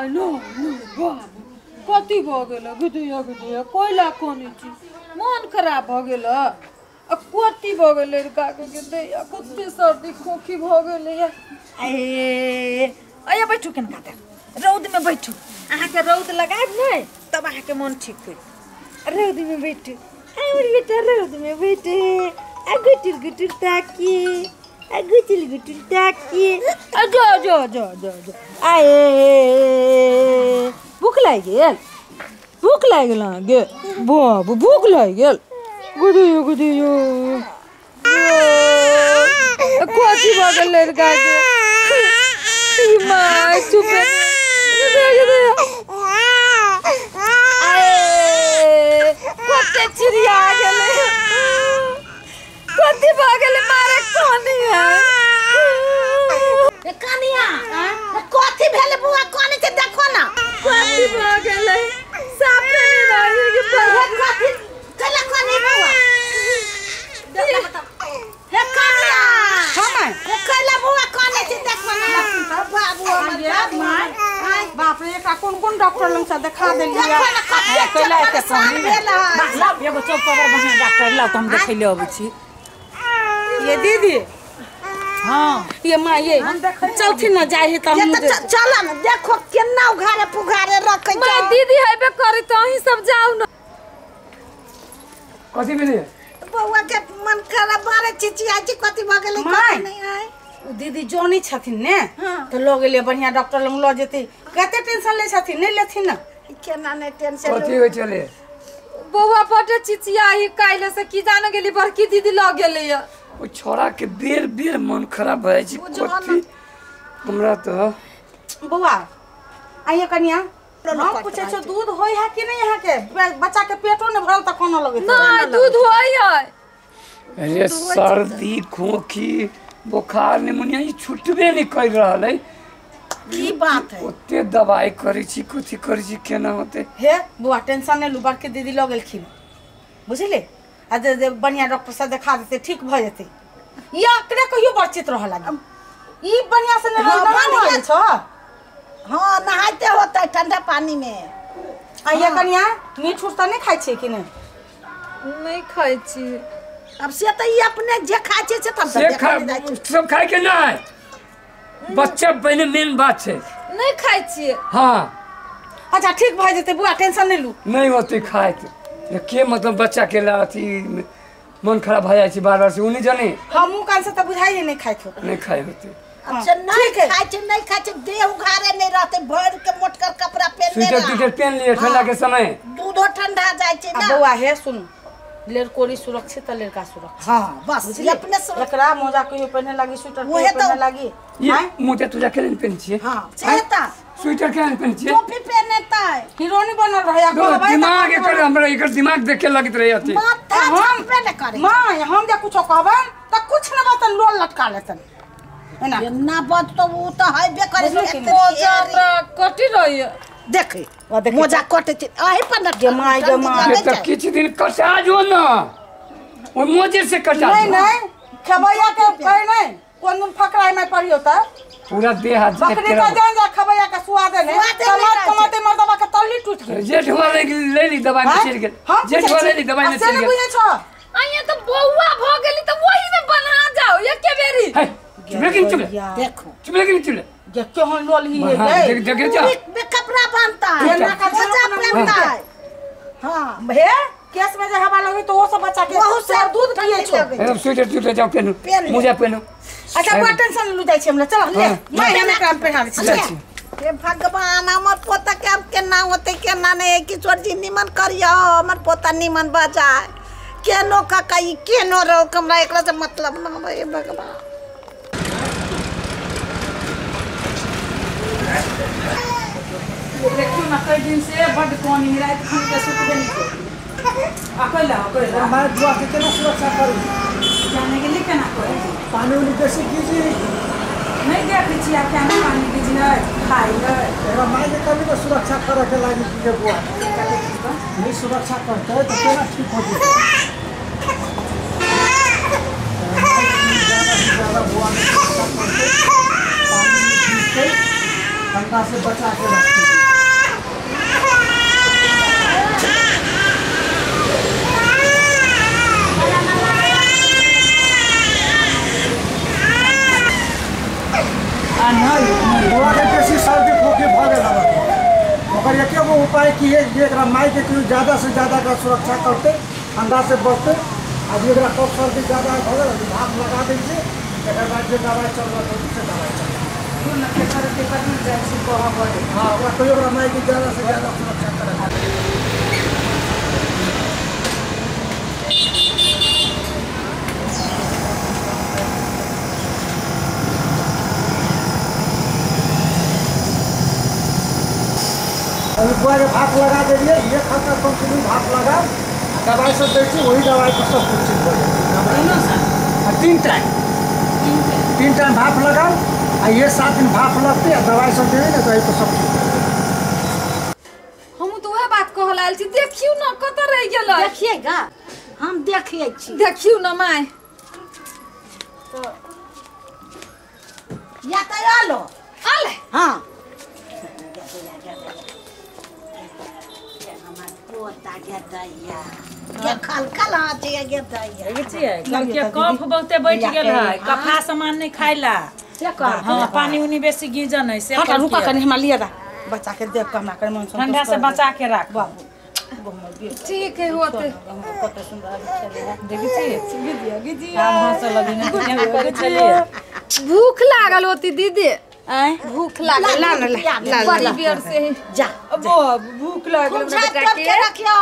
नहीं नहीं बाबू कथी भऽ गेल गुदिया गुदिया कोयला कोनी छी मन खराब भऽ गेल आ कथी भऽ गेल लड़का के दैया कते सर्दी खोखी भऽ गेल ए अया बैठू कनका देर रौद में बैठू अहाँके रौद लगायब नहि तब अहाँके मन ठीक होइत। रौद में बैठू हमर बेटा रौद में बैठे आ गुटुर गुटुर ताकी आ गुटुर गुटुर ताकी आ जो जो जो जो जो आए भूख लागि गेल अहाँके बाबू भूख लागि गेल गुदियो गुदियो कथी भऽ गेल लड़का के माय चुप कते चिड़िया गेलै कथी भऽ गेलै मारे कानी है कनिया कथी भेलै बुआ कानी छै देखो ना कथी भऽ गेलै साफे नहि रहै कि कथी कैला कानी बुआ हे कनिया हां कैला बुआ कानी छै देखो ना बाबू हमर बाप रे एकरा कोन कोन डॉक्टर लग से देखा देलियै कैला एते कानी लाव एगो चौक पर बढ़िया डॉक्टर लाव त हम देखै ले अबै छी। ये दीदी हां ये मां ये चलथिन ना जाय है त हम चल ना देखो केना उघारे पुघारे रखै मां दीदी हेबे करी त अहीं सब जाउ ना। कथी भेलै बौआ के मन खराब बारे चिचिया छी कथी भ गेलै कथी नहीं आय दीदी जोनी छथिन ने त ल गेलै बढ़िया डॉक्टर लग ल जेतै कते टेंशन ले छथिन नहीं लेथिन ना केना नहीं टेंशन कथी होइ छलै बौआ बड चिचिया ही काइले से की जान गेली बड़की दीदी ल गेलै ओ छोरा के बेर बेर मन खराब भए छै कथी हमरा त बौआ आइए कनिया हम पूछै छौ दूध होय है कि नहीं यहाँ के बच्चा के पेटो ने भरल त कोना लगै नहीं दूध होय है। अरे सर्दी खोखी बुखार निमोनिया ई छुटबे नहीं कर रहल है की बात है ओते दवाई करै छी कथी करै छी केना होते हे बुआ टेंशन नहीं लू बड़की दीदी ल गेलखिन बुझले आ जे बढ़िया डॉक्टर से देखा देते ठीक भ जेतै ई एकरे कहियो बचित रह लागी ई बढ़िया से नहीं रहल छ। हां नहाते होता है ठंडा पानी में। आइए कनिया मीठ उठ त नहीं खाइ छी कि नहीं नहीं खाइ छी अब से त ई अपने जे खाइ छै से तब सब खाइ के नहीं बच्चा पहले मेन बात छै नहीं खाइ छी। हां अच्छा ठीक भ जेतै बुआ टेंशन नहीं लू नहीं होते खाए के मतलब बच्चा के ला अथी मन खराब भ जाइ छै बार बार से उ नहीं जाने हमहु कान से त बुझाइए नहीं खाइ हो नहीं खाइ होते अब से नहीं खाइ छै नहीं खाइ छै देह उघारे नहीं रहते भर के मोटकर कपड़ा पहनने स्वेटर ट्वेटर पहन लिए ठंडा के समय दूधो ठंडा जाइ छै ना। बौआ हे सुन लड़कोरी सुरक्षित लड़का सुरक्षित। हां बस अपने एकरा मोजा कहियो पहने लागी स्वेटर पहने लागी ये मोजा तुजा के नहीं पहन छिए। हां से त स्वेटर के नहीं पहन छिए टोपी पहनेता हीरोनी बनल रहे दिमाग एकर हमरा एकर दिमाग देखे लगत रहे अथी माथा छपे न करे मां हम जे कुछो कहबन त कुछ न बतन लोल लटका लेतन एना ना बात तो उ त हैबे करे मोजा हमरा कटी रही देख मोजा कटे छै अही पर न गे my गे my त किछ दिन कटा जो न ओ मोजे से कटा नहीं नहीं खबैया के कहे नहीं कोन दिन फकराई में पड़ियो त पूरा देह हाथ बकरी का जान जा खबैया के सुआदे ने कमात कमाते मर्दबा के तल्ली टूट गेल जेठ वाले ले ली दवाई में चल गेल जेठ वाले ली दवाई में चल गेल बुझै छ आइए त बौआ भ गेली त वही में बना जाओ एके बेरी चुप लेकिन चुप देखो चुप लेकिन चुप जे केहन लोल ही है देख देख जा में कपड़ा बांधता है मोजा पहनता है। हां हे केस में जे हवा लगे तो वो सब बच्चा के बहुत से दूध पिए छो एकदम स्वेटर ट्वेटर जाओ पहनो मोजा पहनो। अच्छा कोई टेंशन लू जाय छी हमरा चल ले मैं हम एकरा पहना छी। हे भगवान हमर पोता के अब केना होते केना नहीं किशोर जी निमन करियो हमर पोता निमन बजाय केनो काका ई केनो रहो हमरा एकरा से मतलब ना हे भगवान। देखियो ना कई दिन से बड कोनी रात खन के सुतबे नहीं आ कैला कैला हमारे बुआ के केना सुरक्षा करू जाने के लिए केना करू पानी उनी बेसी कीजी नहीं देखै छी आ केना पानी कीजी है खाइ है एकरा माय के कभी तो सुरक्षा करे के लागी के बुआ नहीं सुरक्षा करते तो केना ठीक हो जेतै ज्यादा से ज्यादा बुआ के सुरक्षा करते पानी पीते ठंडा ठंडा से बचा के रखते। नहीं बौआ के बेसी सर्दी खोखी भऽ गेल हन, ओकर एके गो उपाय की है जे एकरा माय के केओ ज्यादा से ज्यादा एकरा सुरक्षा करते, ठंडा से बचते। अभी एकरा कफ सर्दी ज्यादा भऽ गेल भाप लगा दै छै, तकर बाद जे दवाइ चल रहल से दवाइ चल। हाँ ओकरा कहियो ओकरा माय के ज्यादा से ज्यादा सुरक्षा करे। अभी बुआ के भाप लगा देलिए, एक हफ्ता कंटिन्यू भाप लगा दवाई सब दै छी, वही दवाई पर सब कुछ ठीक हो जाए। तीन टाइम भाप लगाओ आ ये 7 दिन भाप लगते आ दवाई सब देबै ने तो पर सब ठीक हो जाए। हम तो वह बात कहल आयल छी, देखियौ न कत रहि गेलै। देखिएगा हम देखिए छी, देखियौ न my तो या त आलो आले। हां पोता के दैया के खलखल आचे के दैया देखै कफ बहुते बैठ गेल है, कफा सामान नहीं खाइला। हां पानी उनी बेसी गीजन है से। हटा रुका कनी हमरा लिया दा बच्चा के देख के हमरा कर मन संतोष ठंडा से बचा के राख बाबू। ठीक है होते कते सुंदर खेले है देखै छी गिदिया गिदिया हम हंस लगी ने केना करै छलिए। भूख लागल होती दीदी, भूख लागल ला ला बड़ी बेर से ही जा अब भूख लागल बेटा के रखियो।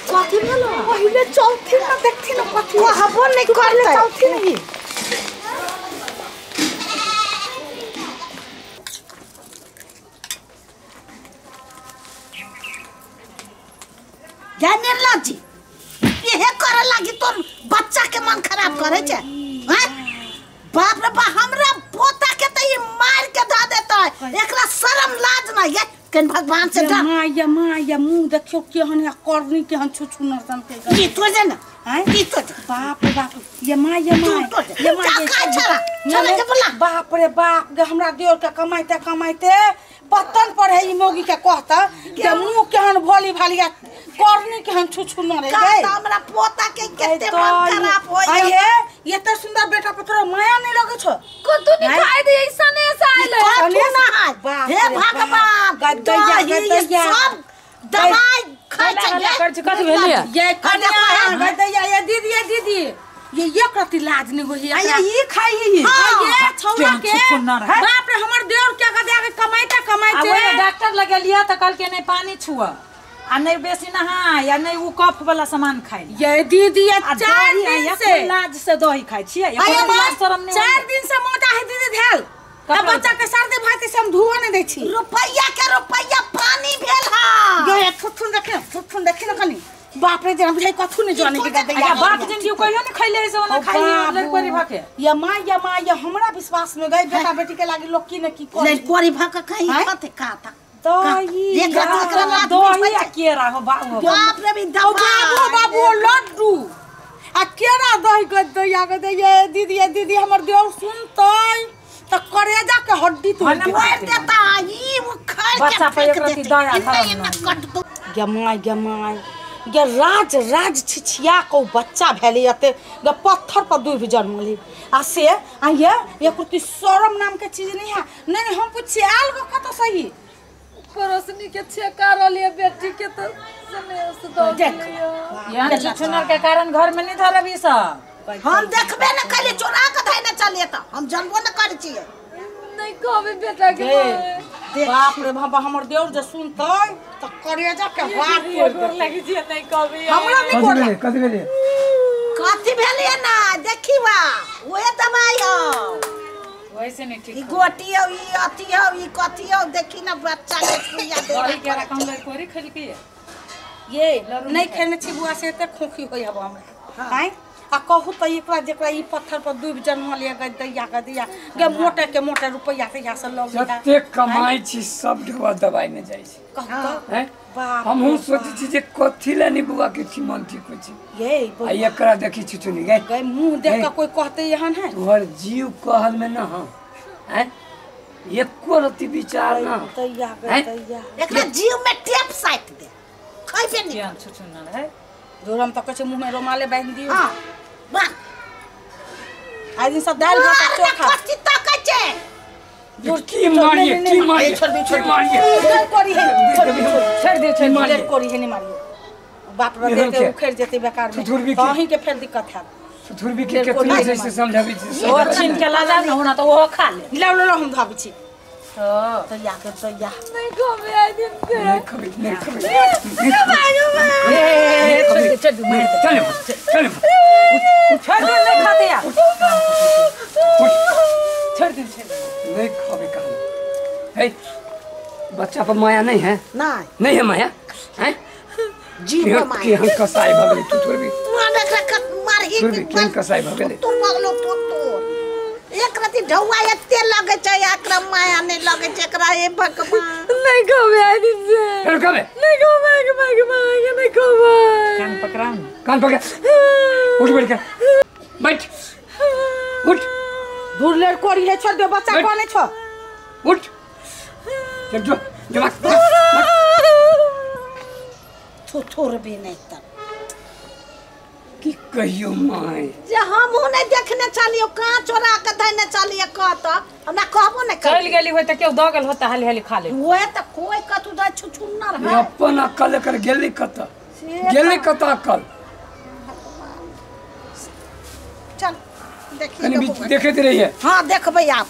कथी भेलो पहिले चलथिन न देखथिन कथी कहबो नहीं करते चलथिन ही। जा निर्ला जी इहे करे लागी तोर बच्चा के मन खराब करे छे। हैं बाप रे बा हमरा पोता के त ई मार के ध देतै, एकरा शरम लाज नहीं है केन भगवान से डर। मां या मां या मुंह देखियो केहन या करनी केहन छुछु नरसन के की तो जे ना हैं की तो बाप रे बाप ये मां ये मां ये मां का छड़ा छड़ा के बोला बाप रे बाप गे हमरा देवर के कमाइते कमाइते पत्तन पर है ई मोगी के कहता के मुंह केहन भोली भालिया करनी केहन छुछु न रे गए हमरा पोता के केते मन खराब होय है। ये त सुंदर बेटा पुत्र माया नहीं लगे छो कतु नहीं खाय दे ऐसा ने ऐसा आइले कतु ना है। हे भगवान गदैया गदैया सब दवाई खाय छै। कर कथि भेलिए ये कन्या गदैया ये दीदी ये दीदी ये एक रति लाज नहीं होई है ये खाई ही ये छौरा के बाप रे हमर देवर के गदैया के कमाइते कमाइते आ डॉक्टर लगे लिया त कहल के नहीं पानी छुआ आ नहीं बेसी नहा या नहीं उ कफ वाला सामान खाई। ये दीदी ये 4 दिन से लाज से दही खाई छियै, शरम नहीं। 4 दिन से मोटा है दीदी भेल आ बच्चा के सर्दी भाती से हम धुआ नहीं दै छी। रुपैया के रुपैया पानी भेल हा ये थुथुन देखे थुथुन देखे न कनी बाप रे जना बुझाई कथु नहीं जाने के गदैया बाप जिन केउ कहियो नहीं खैले से ओना खाई लड़कोरी भाके या मां या मां या हमरा विश्वास में गई बेटा बेटी के लागी लोग की न की कर लड़कोरी भाके कहीं खाते खाता दही दही आ केरा हो बाबू बाप रे भी बाबू बाबू लड्डू आ केरा दही गदैया गदैया दीदी दीदी हमर देव सुनतै त करेजा के हड्डी तोड़ देता ई वो खाय के बच्चा पर एक रति दया धरम कट दो। गमाय गमाय गे राज राज छिछिया को बच्चा भेलै एते गे पत्थर पर डूबि जन्मली आ से आ ये एक शरम नाम के चीज नहीं है। नहीं हम पूछे आयल गो कत सही पड़ोसनी के छेका रहलिए बेटी के तो सने से दऽ देलियै। यहाँ छुछुनर के कारण घर में नहीं धरब ई सब। हम देखबे न करिए चोरा के धैने चलिए त हम जानबो न करै छियै। नहीं कहबे बेटा के बाप रे बाप हमर देवर जे सुनतै त करेजा के हाथ तोड़ गोर लागि छियै नहीं कहबे हमरा नहीं गोर कथी भेलै कथी भेलै कथी भेलिए ना देखी बा ओहे दवाई हो वैसे नहीं ठीक ई गोटी हो ई अथी हो ई कथी हो देखी ना बच्चा के सुइया दे दही के रकम लड़कोरी खेलकी ये नहीं खेने छी बुआ से एते खोखी होय हब हमरा आइ आ कहू त एकरा जेकरा ई पत्थर पर डूबि जन्मल ये गदैया गदैया गे मोटा के मोटा रुपैया तैया से लग गेला। जते कमाई छी सब ढेवा दवाई में जाइ छी। कहू त हैं बाप हमहूँ सोचै छी जे कथी लए नहीं बुआ के छी मन ठीक होइ छै ये आ एकरा देखी छुछुनी गए गए मुंह देख के कोई कहते एहन है तोहर जीव कहल में न हो हैं एको रति विचार न गदैया गदैया एकरा जीव में टेप साटि दे खइबे नहीं केहन छुछुनर है जोरम त कहै छै मुंह में रुमाले बांधि दियौ। हां बाह आइ दिन सब दालि भात आ चोखा कथी तकै छै की मारिए की मारिए छोड़ दे छोड़ की मारिए कोरी है छोड़ दे छोड़ दे की मारिए कोरी है नहीं मारियो बाप रे देते उखड़ जेते बेकार में थुथुर भी के। अहीं के फेर दिक्कत है थुथुर भी के केतना जैसे समझाबै छी ओ छीन के ला जा न होना तो ओहो खा ले लाओ लाओ हम धाबै छी तो तैया के तैया नहीं कहबे आइ दिन से नहीं खबे नहीं खबे ए छोड़ दे छोड़ दे मार दे चल चल छोड़ दे नहीं खाते यार उठ छोड़ दे छोड़ दे नहीं खबे कहा हे बच्चा पर माया नहीं है नहीं नहीं है माया हैं जीव में कि माया हम कसाई भऽ गेलै थुथुर भी तू एकरा कत मारही थुथुर भी केहन कसाई भऽ गेलै तू पगलो तो एक रति ढौआ एते लगै छै एकरा माया नहीं लगै छै एकरा हे भगवान। नहीं कहबे आइ दिन से फेर कहबे नहीं कहबे के माय के माय के नहीं कहबे कान पकड़ाओ ना कान पकड़ उठ बैठ के बैठ उठ दूर लेर कोरी है छोड़ दे बच्चा बैठ। कोने छो उठ चल जो जो भाग थुथुर भी नहीं त की कहियो माय जे हमहूँ नहीं देखने चलियो कहाँ चोरा के धैने चलिए कह त हमरा कहबो नहीं चल कर गेली होय त केओ दऽ गेल होता हाली हाली खा ले ओहे त कोई कतू दै छुछुन्नर है अपन अक्कल एकर गेलै कतऽ गेलै कतऽ अक्कल चल देखिए कनि बीच देखैत रहिए। हाँ देखबै आप।